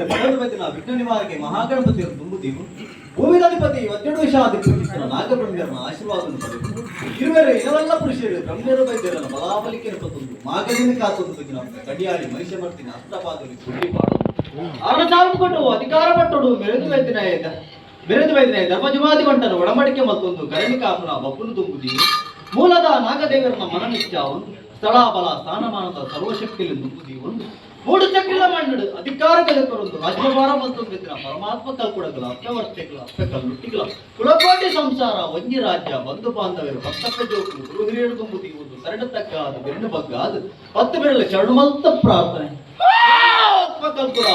ಮೆರೆದು ಬೈದಿನ ವಿಘ್ನ ನಿವಾರಕ್ಕೆ ಮಹಾಗಣಪತಿಯನ್ನು ತುಂಬುತ್ತೀವು. ಭೂಮಿದಾಧಿಪತಿ ಒತ್ತೆಡು ವಿಷಾದಿ ನಾಗಬ್ರಹ್ಮ್ಯರನ ಆಶೀರ್ವಾದವನ್ನು ಪಡೆದು ಇರುವೆರೆ ಇರವಲ್ಲ ಪುರುಷರು ಬ್ರಹ್ಮ್ಯರು ವೈದ್ಯರನ ಬಲಾಬಲಿಕೆ ತಂದು ಮಾಗದಿನ ಕಾತೊಂದು ಬಗ್ಗಿನ ಕಡಿಯಾಳಿ ಮಹಿಷಮರ್ತಿನ ಅಷ್ಟಪಾದಲಿ ಗುಡ್ಡಿ ಪಾಡು ಅರಣ ಕೊಟ್ಟು ಅಧಿಕಾರ ಪಟ್ಟೊಡು ಮೆರೆದು ವೈದ್ಯನ ಮೆರೆದು ವೈದ್ಯನ ಧರ್ಮಜುಮಾದಿ ಬಂಟನು ಒಡಂಬಡಿಕೆ ಮತ್ತೊಂದು ಕರಣಿಕಾಪುನ ಬಬ್ಬುನು ತುಂಬುದೀವು. ಮೂಲದ ನಾಗದೇವರನ ಮನನಿಚ್ಚ ಒಂದು ಸ್ಥಳ ಬಲ ಸ್ಥಾನಮಾನದ ಸರ್ವಶಕ್ತಿಯಲ್ಲಿ ನುಂಗುದಿ ಒಂದು ಮೂಡು ಚಕ್ರದ ಮಣ್ಣು ಅಧಿಕಾರ ಕಲಿತರೊಂದು ರಾಜ್ಯಭಾರ ಮತ್ತೊಂದು ಇದ್ರ ಪರಮಾತ್ಮ ಕಲ್ಕೊಡಗಲ ಅಪ್ಪವರ್ತೆಗಳ ಅಪ್ಪೆ ಕಲ್ಲುಟ್ಟಿಗಳ ಕುಲಕೋಟಿ ಸಂಸಾರ ಒಂಜಿ ರಾಜ್ಯ ಬಂಧು ಬಾಂಧವ್ಯರು ಭಕ್ತಪ್ಪ ಜೋಕು ಗುರು ಹಿರಿಯರು ತುಂಬುದಿ ಒಂದು ಸರಳ ತಕ್ಕ ಅದು ಬೆನ್ನು ಬಗ್ಗಾದು ಪತ್ತು ಬೆರಳು ಶರಣಮಲ್ತ ಪ್ರಾರ್ಥನೆ. ಆತ್ಮ ಕಲ್ಕುಡ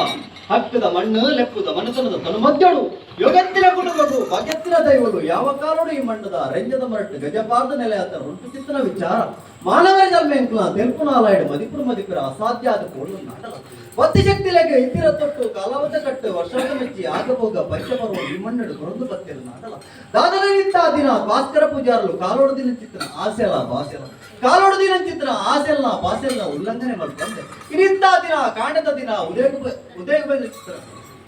ಹಕ್ಕದ ಮಣ್ಣು ಲೆಪ್ಪುದ ಮನತನದ ತನು ಮಧ್ಯಡು ಯೋಗತ್ತಿನ ಕುಟುಂಬವು ಭಾಗ್ಯತ್ತಿನ ದೈವಲು ಯಾವ ಕಾಲೋಡು ಈ ಮಣ್ಣದ ರಂಜದ ಮರಟ್ಟು ಗಜಪಾರ್ದ ನೆಲೆ ಆತರ ಉಂಟು ಚಿತ್ತನ ವಿಚಾರ ಮಾನವರ ಜನ್ಮ ತೆಲ್ಪು ನಾಲಾಯಡು ಮದಿಪುರು ಮದಿಪುರ ಅಸಾಧ್ಯ ಆದ ಕೋಳು ನಾಡಲ ಒತ್ತಿ ಶಕ್ತಿಲೆಗೆ ಇದ್ದಿರ ತೊಟ್ಟು ಕಾಲಾವತ ಕಟ್ಟು ವರ್ಷದ ಮೆಚ್ಚಿ ಆಗಭೋಗ ಪಂಚಮರು ಈ ಮಣ್ಣಡು ಕೊರಂದು ಬತ್ತಿರ ನಾಡಲ ದಾದನ ನಿಂತ ದಿನ ಭಾಸ್ಕರ ಪೂಜಾರಲು ಕಾಲೋಡು ದಿನ ಚಿತ್ರ ಆಸೆಲ ಬಾಸೆಲ ಕಾಲೋಡು ದಿನ ಚಿತ್ರ ಆಸೆಲ್ಲ ಬಾಸೆಲ್ಲ ಉಲ್ಲಂಘನೆ ಮಾಡ್ಕೊಂಡೆ ಇನಿಂತ ದಿನ ಕಾಂಡದ ದಿನ ಉದಯ ಉದಯ ಬಂದ ಚಿತ್ರ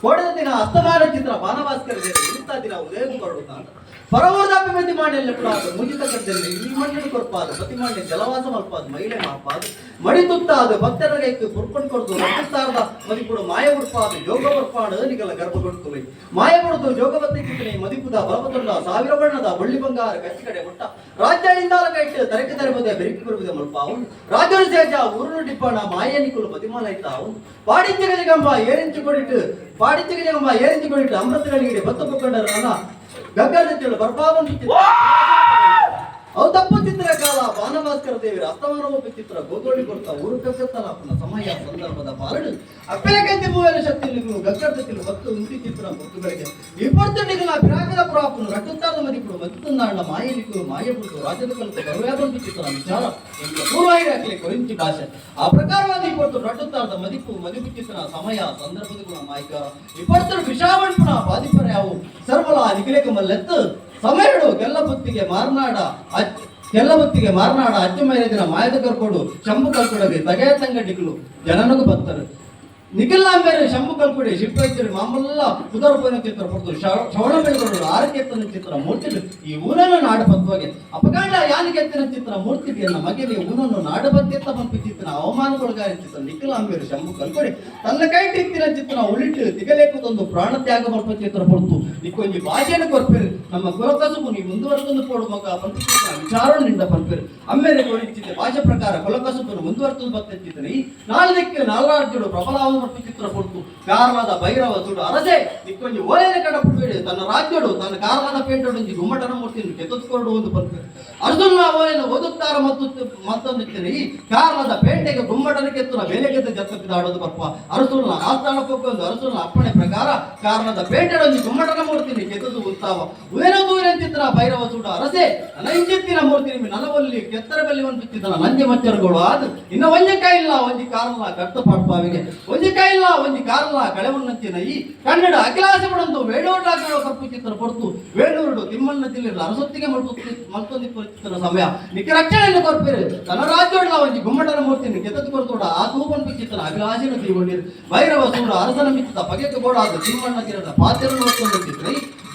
ಕೋಡದ ದಿನ ಅಸ್ತಮಾನ ಚಿತ್ರ ಬಾನಭಾಸ್ಕರ ಇಂಥ ದಿನ ಉದಯ ಬರುತ್ತಾನ ಪರವರ್ದ ಅಭಿವೃದ್ಧಿ ಮಾಡಿ ಕೂಡ ಮುಜಿತ ಕಡ್ದಲ್ಲಿ ಈ ಮಣ್ಣಿನ ಕೊರ್ಪಾದ ಪ್ರತಿ ಮಣ್ಣೆ ಜಲವಾಸ ಮಲ್ಪಾದ ಮಹಿಳೆ ಮಾಪಾದ ಮಡಿ ತುತ್ತಾದ ಭಕ್ತರ ಕೈக்கு ಪುರ್ಪಣ್ ಕೊಡ್ದು ರಕ್ತಾರದ ಮದಿಪುಡು ಮಾಯ ಉಡ್ಪಾದ ಜೋಗ ಬರ್ಪಾಡು ನಿಗಲ ಗರ್ಭಗೊಂಡು ಮಾಯ ಬುಡ್ದು ಜೋಗವತಿ ಚಿತ್ತನೆ ಮದಿಪುದ ಬಲಪತುಂಡ ಸಾವಿರ ಬಣ್ಣದ ಬಳ್ಳಿ ಬಂಗಾರ ಕಚ್ಚಿ ಕಡೆ ಮುಟ್ಟ ರಾಜ್ಯ ಇಂದಾಲ ಕೈಟ್ಟು ತರಕೆ ತರಬುದೆ ಬೆರಿಕಿ ಬರುವುದೆ ಮಲ್ಪಾವು ರಾಜರು ಸೇಜ ಊರುನು ಡಿಪ್ಪಣ ಮಾಯ ನಿಕುಲು ಮದಿಮಾಲೈತಾವು ಪಾಡಿಂಚ ಗಜಗಂಬ ಏರಿಂಚು ಕೊಡಿಟ್ಟು ಪಾಡಿಂಚ ಗಜಗಂಬ ಏರಿಂಚು ಕೊಡಿಟ್ಟು ಅಮೃತಗಳಿಗೆ ಬತ್ತ ಪುಕ್ಕಂಡರನ್ನ ಗಗ್ಗದ ಬರ್ಪಾವನ್ ಅವು ತಪ್ಪು ಚಿತ್ರ ಕಾಲ ಬಾನಭಾಸ್ಕರ ದೇವಿರ ಅಸ್ತಮಾನ ಚಿತ್ರ ಗೋದೋಳಿ ಕೊಡ್ತ ಊರು ಕಕ್ಕತ್ತನ ಸಮಯ ಸಂದರ್ಭದ ಪಾಲಡು ಅಪ್ಪೆಲಕಂತಿ ಮೂವರ ಶಕ್ತಿಯಲ್ಲಿ ಗಗ್ಗರ್ದತಿಲು ಮತ್ತು ಉಂಟಿ ಚಿತ್ರ ಮತ್ತು ಬೆಳಗ್ಗೆ ಇಪ್ಪತ್ತೊಂಡಿಗಲ ಪಿರಾಕದ ಪುರಾಪನು ರಟ್ಟುತ್ತಾದ ಮದಿಪುಡು ಮತ್ತೊಂದಾಂಡ ಮಾಯಲಿಕು ಮಾಯಪುಡು ರಾಜ್ಯದ ಕಲಿತು ಬರುವಾದಂತು ಚಿತ್ರ ವಿಚಾರ ಪೂರ್ವಾಹಿರಾಕಲಿ ಕೊರಿಂಚಿ ಭಾಷೆ ಆ ಪ್ರಕಾರವಾದ ಇಪ್ಪತ್ತು ರಟ್ಟುತ್ತಾರದ ಮದಿಪು ಮದಿಪು ಚಿತ್ರ ಸಮಯ ಸಂದರ್ಭದ ಗುಣ ಮಾಯಕಾರ ಇಪ್ಪತ್ತರ ವಿಷಾವಣ್ಪುಣ ಬಾದಿಪರ ಯಾವು ಸರ್ವಲ ನಿಖಿಲೇಕ ಮಲ್ಲೆತ್ತು ಸಮಯಡು ಕೆಲ್ಲಬುತ್ತಿಗೆ ಮಾರ್ನಾಡ ಕೆಲ್ಲಬುತ್ತಿಗೆ ಮಾರ್ನಾಡ ಅಚ್ಚ ದಿನ ಮಾಯದ ಕರ್ಕೊಡು ಶಂಭು ಕಲ್ಕೊಡಗೆ ತಗೆಯ ತಂಗಡಿಗಳು ಜನನಗು ಬತ್ತರು ನಿಖಿಲ್ಲಾಂಬೇರೆ ಶಂಭು ಕಲ್ಕೊಡಿ ಶಿಲ್ಪೈತ್ಯರು ಮಾಮೂಲ ಪುದರ್ಪನ ಚಿತ್ರ ಪಡ್ತು ಶ್ರವಣ ಬೆಳಗೊಳ್ಳು ಆರಕೆತ್ತನ ಚಿತ್ರ ಮೂರ್ತಿ ಈ ಊರನ್ನು ನಾಡಬತ್ವಾಗೆ ಅಪಕಾಂಡ ಯಾನಿಗೆತ್ತಿನ ಚಿತ್ರ ಮೂರ್ತಿ ಎನ್ನ ಮಗನೇ ಊನನ್ನು ನಾಡಬತ್ತೆತ್ತ ಬಂಪಿ ಚಿತ್ರ ಅವಮಾನಗೊಳಗಾರಿ ಚಿತ್ರ ನಿಖಿಲಾಂಬೇರು ಶಂಭು ಕಲ್ಕೊಡಿ ತನ್ನ ಕೈಟಿತ್ತಿನ ಚಿತ್ರ ಉಳಿಟ್ಟು ತಿಗಲೇಕದೊಂದು ಪ್ರಾಣ ತ್ಯಾಗ ಬರ್ಪ ಚಿತ್ರ ಪಡ್ತು ನಿಕ್ಕೊಂಜಿ ಬಾಜೆಯನ್ನು ಕೊರ್ಪೇರು ನಮ್ಮ ಕುಲಕಸುಬು ನೀ ಮುಂದುವರೆದೊಂದು ಪೋಡು ಮಗ ಪಂಪಿ ಚಿತ್ರ ವಿಚಾರ ನಿಂಡ ಪಂಪೇರು ಅಮ್ಮೇರೆ ಕೊರಿಚಿದ್ದೆ ಭಾಷೆ ಪ್ರಕಾರ ಕುಲಕಸುಬನ್ನು ಮುಂದುವರೆದು ಬತ್ತೆತ್ತಿದ್ದನು ಈ ನಾಲ್ದಕ್ಕೆ ನಾಲ್ರಾಜ್ಯಡು ಪ್ರಬಲಾವ ಮತ್ತು ಚಿತ್ರ ಕೊಡ್ತು ಕಾರ್ಲದ ಭೈರವ ಸುಡು ಅರಸೆ ನಿಕ್ಕೊಂಜಿ ಓಲೇನೆ ಕಡಪುಡುಬೇಡಿ ತನ್ನ ರಾಜ್ಯಡು ತನ್ನ ಕಾರ್ಲದ ಪೇಂಟೊಡೊಂಜಿ ಗುಮ್ಮಟನ ಮೂರ್ತಿಯನ್ನು ಕೆತ್ತುಕೊಂಡು ಒಂದು ಪಂಪೇರು ಅರ್ಜುನ ಓಲೆಯನ್ನು ಓದುತ್ತಾರ ಮತ್ತು ಮತ್ತೊಂದು ಈ ಕಾರ್ಲದ ಪೇಂಟೆಗೆ ಗುಮ್ಮಟನ ಕೆತ್ತುನ ಬೇಲೆಗೆದ್ದ ಜತ್ತಕ್ಕಿದಾಡೋದು ಬರ್ಪ ಅರಸುಲ್ನ ಆಸ್ಥಾನ ಪೊಕ್ಕೊಂದು ಅರಸುಲ್ನ ಅಪ್ಪಣೆ ಪ್ರಕಾರ ಕಾರ್ಲದ ಪೇಂಟೆಡೊಂಜಿ ಗುಮ್ಮಟನ ಮೂರ್ತಿನಿ ಕೆತ್ತದು ಉತ್ತಾವ ಉಯನ ದೂರಂಚಿತ್ರ ಭೈರವ ಸುಡು ಅರಸೆ ನೈಂಚಿತ್ತಿನ ಮೂರ್ತಿ ನಿಮ್ಮ ನಲವಲ್ಲಿ ಕೆತ್ತರ ಬಲ್ಲಿ ಒಂದು ನಂಜೆ ಮಚ್ಚರುಗಳು ಅದು ಇನ್ನ ಒಂಜಿ ಕೈಲ್ಲ ಒಂಜಿ ಕಾರಲ್ಲ ಕಟ್ಟು ಪಾಡ್ಪಾವಿಗೆ ಒಂಜಿ ಕೈಲ್ಲ ಒಂಜಿ ಕಾರಲ್ಲ ಕಳೆವನ್ನಂಚಿನ ಈ ಕನ್ನಡ ಅಖಿಲಾಸ ಬಿಡಂತು ವೇಣೂರ್ಡಾಕೋ ಕಪ್ಪು ಚಿತ್ರ ಕೊಡ್ತು ವೇಣೂರುಡು ತಿಮ್ಮಣ್ಣ ಜಿಲ್ಲೆ ಅರಸೊತ್ತಿಗೆ ಮಲ್ತೊಂದಿ ಚಿತ್ರ ಸಮಯ ನಿಕ್ಕ ರಕ್ಷಣೆಯನ್ನು ಕೊರ್ಪೇರು ತನ್ನ ರಾಜ್ಯೋಡ್ಲ ಒಂಜಿ ಗುಮ್ಮಟನ ಮೂರ್ತಿಯನ್ನು ಕೆತ್ತದು ಕೊರ್ತೋಡ ಆ ತೂಪನ್ಪು ಚಿತ್ರ ಅಭಿಲಾಷೆಯನ್ನು ತೀಗೊಂಡಿರು ಭೈರವ ಸೂಡ ಅರಸನ ಮಿತ್ತ ಪಗೆக்கு ಬೋಡಾದ ತಿಮ್ಮಣ್ಣ ಗಿರದ ಪಾತ್ರನ್ನು ಹೊತ್ತೊಂದು ಚಿತ್ರ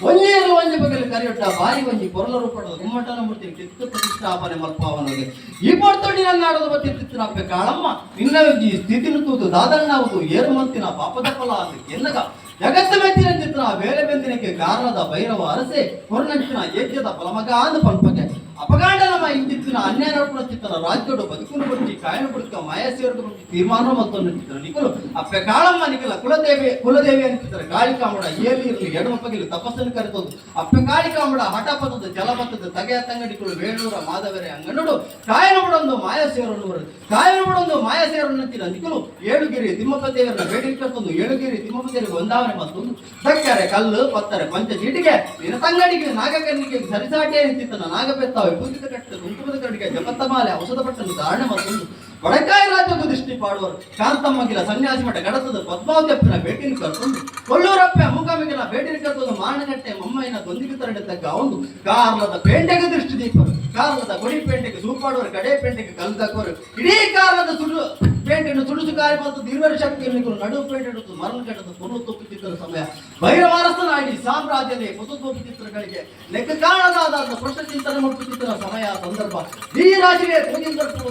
ಒಂಜೇರು ಒಂಜಿ ಬಗೆಲು ಕರಿಯೊಟ್ಟ ಬಾರಿ ಒಂಜಿ ಕೊರಲ ರೂಪದ ಗುಮ್ಮಟನ ಮೂರ್ತಿ ಕಿತ್ತು ಪ್ರತಿಷ್ಠಾಪನೆ ಮಲ್ಪಾವನಿಗೆ ಈ ಪೊರ್ತೊಂಡಿ ನನ್ನ ಆಡೋದು ಬತ್ತಿತ್ತಿನ ಕಾಳಮ್ಮ ನಿನ್ನ ಈ ಸ್ಥಿತಿನ ತೂದು ದಾದಣ್ಣಾವುದು ಏರುಮಂತಿನ ಪಾಪದ ಫಲ ಅದು ಎನ್ನಗ ಜಗತ್ತ ಮೆಚ್ಚಿನ ಚಿತ್ರ ಬೇರೆ ಬೆಂದಿನಕ್ಕೆ ಕಾರಣದ ಭೈರವ ಅರಸೆ ಕೊರನಂಚಿನ ಯಜ್ಞದ ಫಲಮಗ ಅಂದು ಪಲ್ಪಗೆ ಅಪಗಾಂಡ ನಮ್ಮ ಇಂಚಿತ್ತಿನ ಅನ್ಯಾಯ ಚಿತ್ರ ರಾಜ್ಯಡು ಬದುಕುನು ಬುಡ್ಚಿ ಕಾಯನು ಬುಡ್ಕ ಮಾಯ ಸೇರುದು ಬುಡ್ಚಿ ತೀರ್ಮಾನ ಮತ್ತೊಂದು ಚಿತ್ರ ನಿಕಲು ಅಪ್ಪೆ ಕಾಳಮ್ಮ ನಿಕಲ ಕುಲದೇವಿ ಕುಲದೇವಿ ಅಂತಿದ್ದಾರೆ ಕಾಳಿಕಾಂಬಡ ಏಲಿ ಇರಲಿ ಎಡಮಪ್ಪಗಿಲು ತಪಸ್ಸನ್ನು ಕರೆತೋದು ಅಪ್ಪೆ ಕಾಳಿಕಾಂಬಡ ಹಠಪತದ ಜಲಪತದ ತಗೆಯ ತಂಗಡಿಗಳು ವೇಣೂರ ಮಾಧವರೆ ಅಂಗನೋಡು ಕಾಯನ ಬುಡೊಂದು ಮಾಯ ಸೇರನ್ನು ಕಾಯನ ಬುಡೊಂದು ಮಾಯ ಸೇರನ್ನಂತಿನ ನಿಕಲು ಏಳುಗಿರಿ ತಿಮ್ಮಪ್ಪ ದೇವರನ್ನ ಬೇಡಿಕೆ ಕರ್ತೊಂದು ಏಳುಗಿರಿ ತಿಮ್ಮಪ್ಪ ದೇವರಿಗೆ ಒಂದಾವನೆ ಮತ್ತೊಂದು ಸಕ್ಕರೆ ಕಲ್ಲು ಪತ್ತರೆ ಪಂಚ ಚೀಟಿಗೆ ನಿನ್ನ ತಂಗಡಿಗೆ ನಾಗಕನ್ನಿಗೆ ಸರಿಸಾಟೆ ನಿಂತಿತ್ತನ ನಾಗಬೆತ್ತ ವಿಭೂತಿತ ಕಟ್ಟ ಕುಂಕುಮದ ಕರಡಿಗೆ ಜಪತ್ತಮಾಲೆ ಔಷಧ ಪಟ್ಟನ್ನು ಧಾರಣೆ ಮತ್ತೊಂದು ಬಡಕಾಯಿ ರಾಜ್ಯಕ್ಕೂ ದೃಷ್ಟಿ ಪಾಡುವರು ಕಾಂತಮ್ಮಗಿಲ ಸನ್ಯಾಸಿ ಮಠ ಗಡತದ ಪದ್ಮಾವತಿಯಪ್ಪನ ಭೇಟಿನ ಕರ್ಕೊಂಡು ಕೊಲ್ಲೂರಪ್ಪ ಮೂಕಾಂಬಿಕೆನ ಭೇಟಿನ ಕರ್ತೊಂದು ಮಾರಣಗಟ್ಟೆ ಮಮ್ಮಯ್ಯನ ದೊಂದಿಗೆ ತರಡೆ ತಗ್ಗ ಒಂದು ಕಾರ್ಲದ ಪೇಂಟೆಗೆ ದೃಷ್ಟಿ ದೀಪರು ಕಾರ್ಲದ ಕೊಡಿ ಪೇಂಟೆಗೆ ಸೂಪಾಡುವರು ಕಡೆ ಪೇಂಟೆಗೆ ಕಲ್ಲು ತಕ್ಕವರು ಇಡೀ ಕಾರ್ಲದ ಸುಡು ಪೇಂಟೆಯನ್ನು ತುಳುಸು ಕಾರ್ಯ ಮತ್ತು ದಿರ್ವರ ಶಕ್ತಿಯನ್ನು ನಡು ಪೇಟೆ ಮರಣ ಕೆಟ್ಟದ್ದು ಪುನಃ ಚಿತ್ರ ಸಮಯ ಭೈರವಾರಸ್ಥನಾಗಿ ಸಾಮ್ರಾಜ್ಯನೇ ಪುತತ್ವ ಚಿತ್ರಗಳಿಗೆ ಲೆಕ್ಕ ಕಾಣದಾದ ಪ್ರಶ್ನೆ ಚಿಂತನೆ ಮಾಡುತ್ತಿದ್ದ ಸಮಯ ಸಂದರ್ಭ ಈ ರಾಜ್ಯವೇ ಪೂಜಿಂದರ್ಪು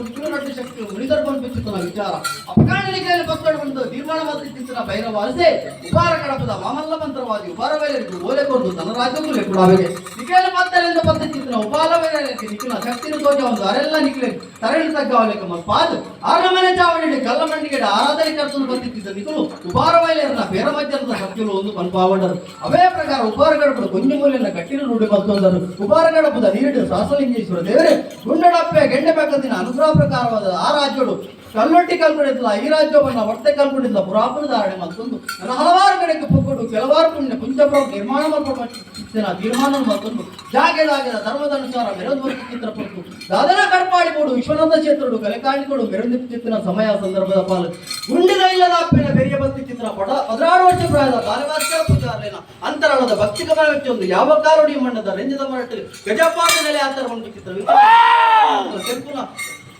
ಶಕ್ತಿ ಮುನಿದರ್ಪಣ ಚಿತ್ರನ ವಿಚಾರ ಅಪಕಾರಣಕ್ಕೆ ಪತ್ತಡವನ್ನು ತೀರ್ಮಾನ ಮಾತ್ರ ಭೈರವ ಅರಸೆ ಉಪಾರ ಕಡಪದ ಮಾಮಲ್ಲ ಮಂತ್ರವಾದಿ ಉಪಾರ ವೈರರಿಗೂ ಓಲೆ ಕೊರದು ತನ್ನ ರಾಜ್ಯಕ್ಕೂ ಲೆಕ್ಕುಡಾವೆಗೆ ನಿಖೇಲ ಪತ್ತರಿಂದ ಪತ್ತ ಚಿತ್ರ ಉಪಾಲ ವೈರರಿಗೆ ನಿಖಿಲ ಶಕ್ತಿನ ತೋಜ ಒಂದು ಅರೆಲ್ಲ ನಿಖಿಲ ತರಳಿ ತಗ್ಗಾವಲೆಕ್ಕ ಮಲ್ಪಾದು ಅರಮನೆ ಚಾವಡಿ ಕಲ್ಲ ಮಂಡಿಗೆ ಆರಾಧನೆ ಕರ್ತನು ಬಂದಿದ್ದ ನಿಖಲು ಉಪಾರ ವೈಲರನ್ನ ಬೇರ ಮಧ್ಯದ ಶಕ್ತಿಗಳು ಒಂದು ಪನ್ಪಾವಂಡರು. ಅವೇ ಪ್ರಕಾರ ಉಪಾರ ಗಡಪದ ಕೊಂಜು ಮೂಲೆಯನ್ನ ಕಟ್ಟಿನ ರೂಢಿ ಮತ್ತೊಂದರು ಉಪಾರ ಗಡಪದ ನೀರಿಡು ಸಾಸಲಿಂಗೇಶ್ವರ ದೇವರೇ ಗುಂಡಡಪ್ಪೆ ಗೆಂಡೆ ಪಕ್ಕದಿನ ಅನುಗ್ರಹ ಪ್ರಕಾರವಾದ ಆ ರಾಜ್ಯಡು ಕಲ್ಲೊಟ್ಟಿ ಕಲ್ಕೊಂಡಿದ್ಲ ಈ ರಾಜ್ಯವನ್ನ ಹೊಟ್ಟೆ ಕಲ್ಕೊಂಡಿದ್ಲ ಪುರಾಪುರ ಧಾರಣೆ ಮತ್ತೊಂದು ನನ್ನ ಹಲವಾರು ಕಡೆಗೆ ಪುಕ್ಕಡು ಕೆಲವಾರು ಪುಣ್ಯ ಪುಂಜಪ್ರಭು ನಿರ್ಮಾಣ ಮಾಡಿದ ತೀರ್ಮಾನ ಮತ್ತೊಂದು ಜಾಗೆ ಜಾಗದ ಧರ್ಮದ ಅನುಸಾರ ಮೆರವಣಿಗೆ ಚಿತ್ರ ಪಟ್ಟು ದಾದನ ಕಡ್ಪಾಡಿ ಬೋಡು ವಿಶ್ವನಾಥ ಕ್ಷೇತ್ರಡು ಕಲೆಕಾಣಿಕೊಡು ಮೆರವಣಿಗೆ ಚಿತ್ರ ಸಮಯ ಸಂದರ್ಭದ ಪಾಲು ಗುಂಡಿದ ಇಲ್ಲದ ಅಪ್ಪಿನ ಬೆರಿಯ ಬತ್ತಿ ಚಿತ್ರ ಪಡ 16 ವರ್ಷ ಪ್ರಾಯದ ಬಾಲಭಾಸ್ಕರ ಪೂಜಾರ್ಲೇನ ಅಂತರಾಳದ ಭಕ್ತಿ ಗಮನ ಒಂದು ಯಾವ ಕಾಲೋಡಿ ಮಣ್ಣದ ರಂಜದ ಮರಟು ಗಜಪಾದ ನೆಲೆ ಆತರ ಒಂದು ಚಿತ್ರ ತೆಂಪುನ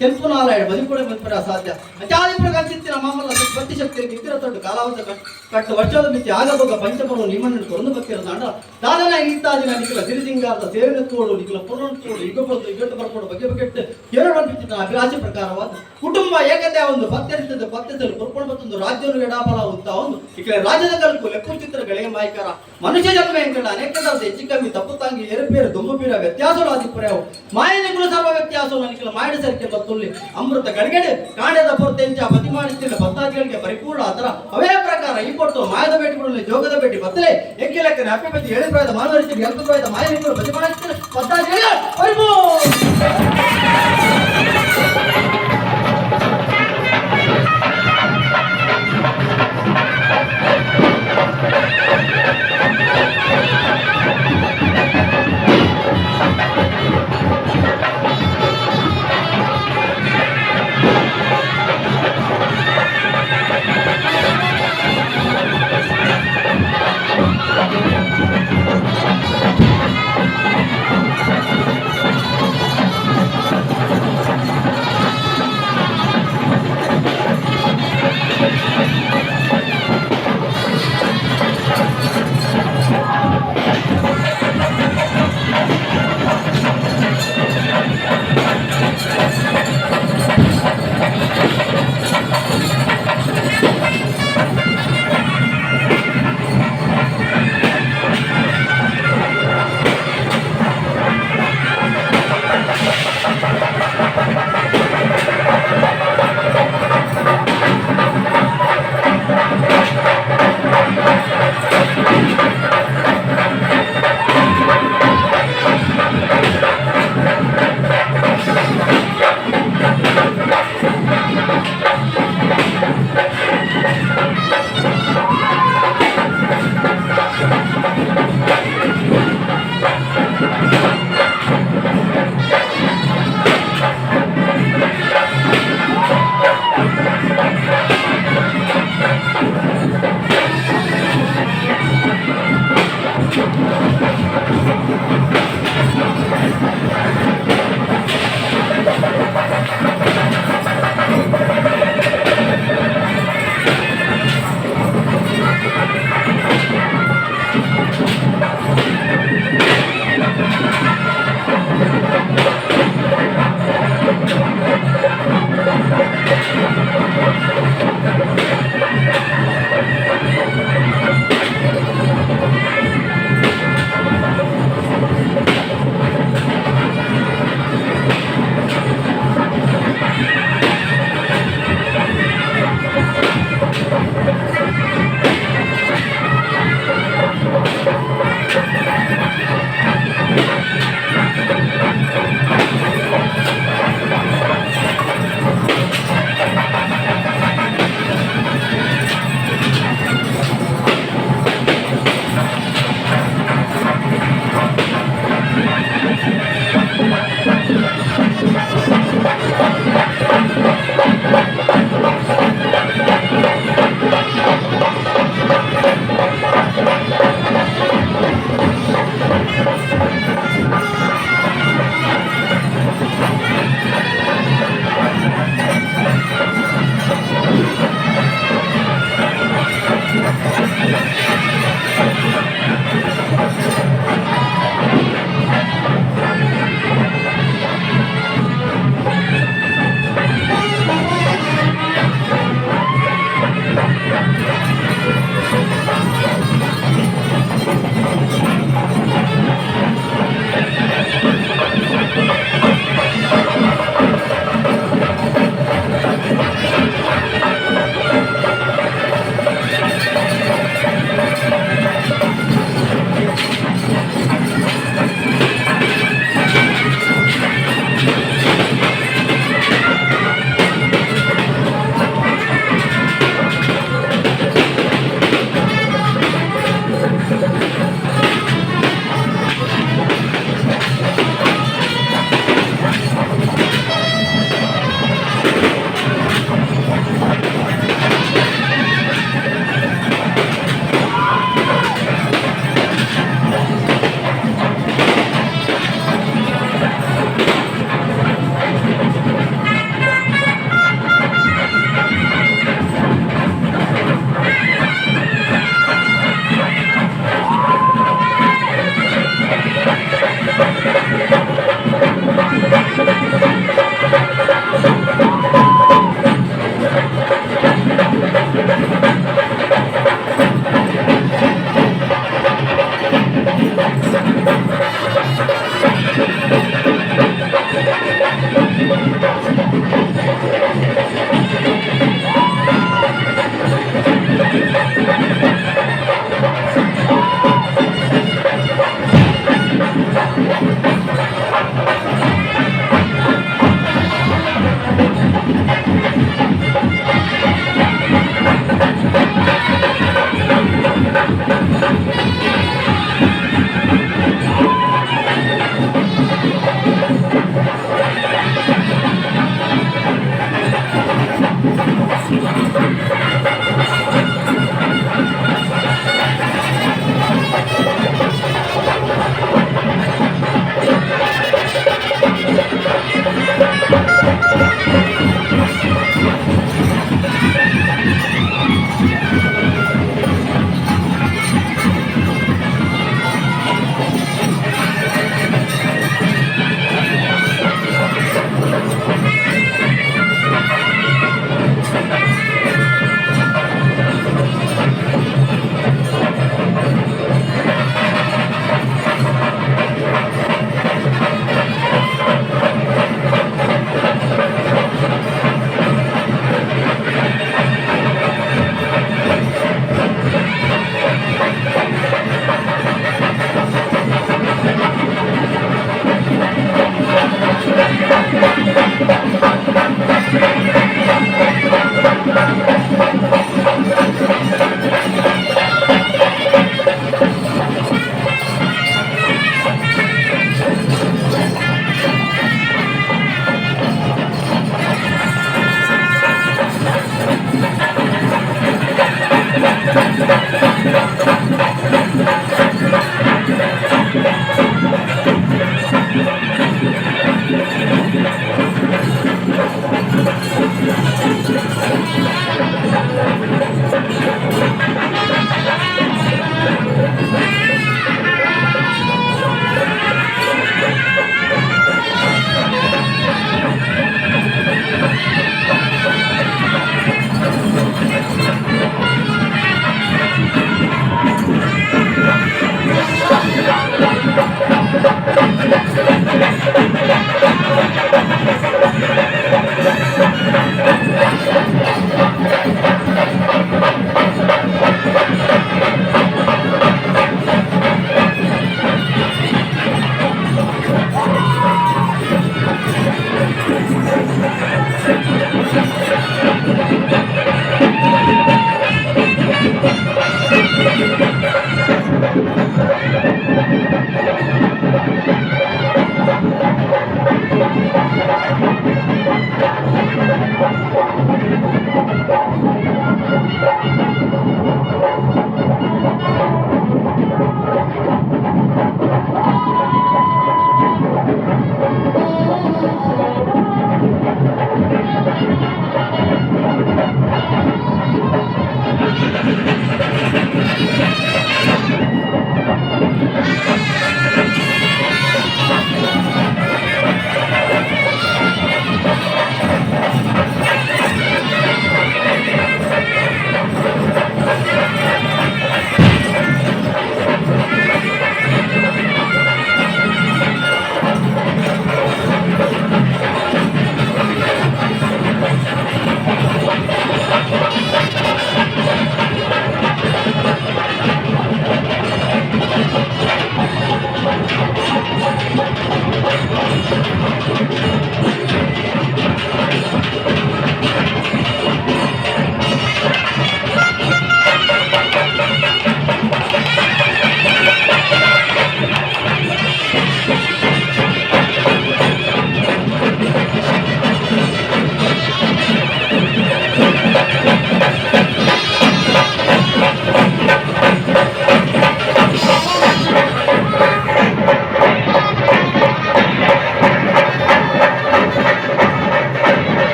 ತೆಂಪು ನಾರಾಯಣ ಬದುಕುಡೆ ಮಲ್ಪರ ಅಸಾಧ್ಯ ಅಚಾದಿಪುರ ಕಲ್ಸಿತ್ತಿನ ಮಾಮಲ್ಲ ಭಕ್ತಿ ಶಕ್ತಿಗೆ ಇತರ ತೊಟ್ಟು ಕಾಲಾವಧ ಕಟ್ಟು ವರ್ಷದ ಮಿತಿ ಆಗಬೋಗ ಪಂಚಪರ್ವ ನಿಮ್ಮನ್ನು ಕೊರಂದು ಬತ್ತಿರ ನಾಡ ದಾದನ ಈತಾದಿನ ನಿಖಿಲ ಸಿರಿಸಿಂಗಾರದ ಸೇರಿನ ತೋಡು ನಿಖಿಲ ಪುರ್ಣ ತೋಡು ಯುಗಪೊತ್ತು ಯುಗಟ್ಟು ಬರ್ಪೋಡು ಬಗೆ ಬಗೆಟ್ಟು ಎರಡು ಅನ್ಪಿತ್ತಿನ ಅಭಿಲಾಷೆ ಪ್ರಕಾರವಾದ ಕುಟುಂಬ ಏಕತೆ ಒಂದು ಪತ್ತೆರಿತದ ಪತ್ತೆಸಲು ಕೊರ್ಕೊಂಡು ಮತ್ತೊಂದು ರಾಜ್ಯವನ್ನು ಎಡಾಬಲ ಅಂತ ಒಂದು ಈ ಕಡೆ ರಾಜ್ಯದ ಕಲ್ಕು ಲೆಕ್ಕು ಚಿತ್ರಗಳಿಗೆ ಮಾಯಕರ ಮನುಷ್ಯ ಜನ್ಮ ಎಂಕಡ ಅನೇಕ ತರದ ಹೆಚ್ಚು ಕಮ್ಮಿ ತಪ್ಪು ತಾಂಗಿ ಏರುಪೇರು ದುಂಬು ಬೀರ ವ್ಯತ್ಯಾಸಗಳು ಆದಿಪುರ್ಯಾವು ಮಾಯನಿಗಳು ಸರ್ವ ವ್ಯತ್ಯಾಸವು ನನಗೆ ಮಾಯಡ ಸರಿಕೆ ಬತ್ತುಲ್ಲಿ ಅಮೃತ ಗಡಿಗಡೆ ಕಾಂಡದ ಪೊರ್ತೆಂಚ ಪತಿ ಮಾಡಿಸ್ತಿಲ್ಲ ಭಕ್ತಾದಿಗಳಿಗೆ ಪರಿಪೂರ್ಣ ಆತರ ಅವೇ ಪ್ರಕಾರ ಈ ಕೊಟ್ಟು ಮಾಯದ ಭೇಟಿಗಳಲ್ಲಿ ಜೋಗದ ಭೇಟಿ ಬತ್ತಲೆ ಎಕ್ಕಿ ಲೆಕ್ಕನೆ ಅಪ್ಪಿಪತಿ ಏಳು ಪ್ರಾಯದ ಮಾನವ ರೀತಿ ಎಲ್ಪು ಪ್ರಾಯದ ಮಾಯನಿಗಳು ಪತಿ ಮಾಡಿಸ್ತಿಲ್ಲ ಭಕ್ತಾದಿಗಳಿಗೆ ಪರಿಪೂರ್ಣ.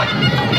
ಧನ್ಯವಾದ.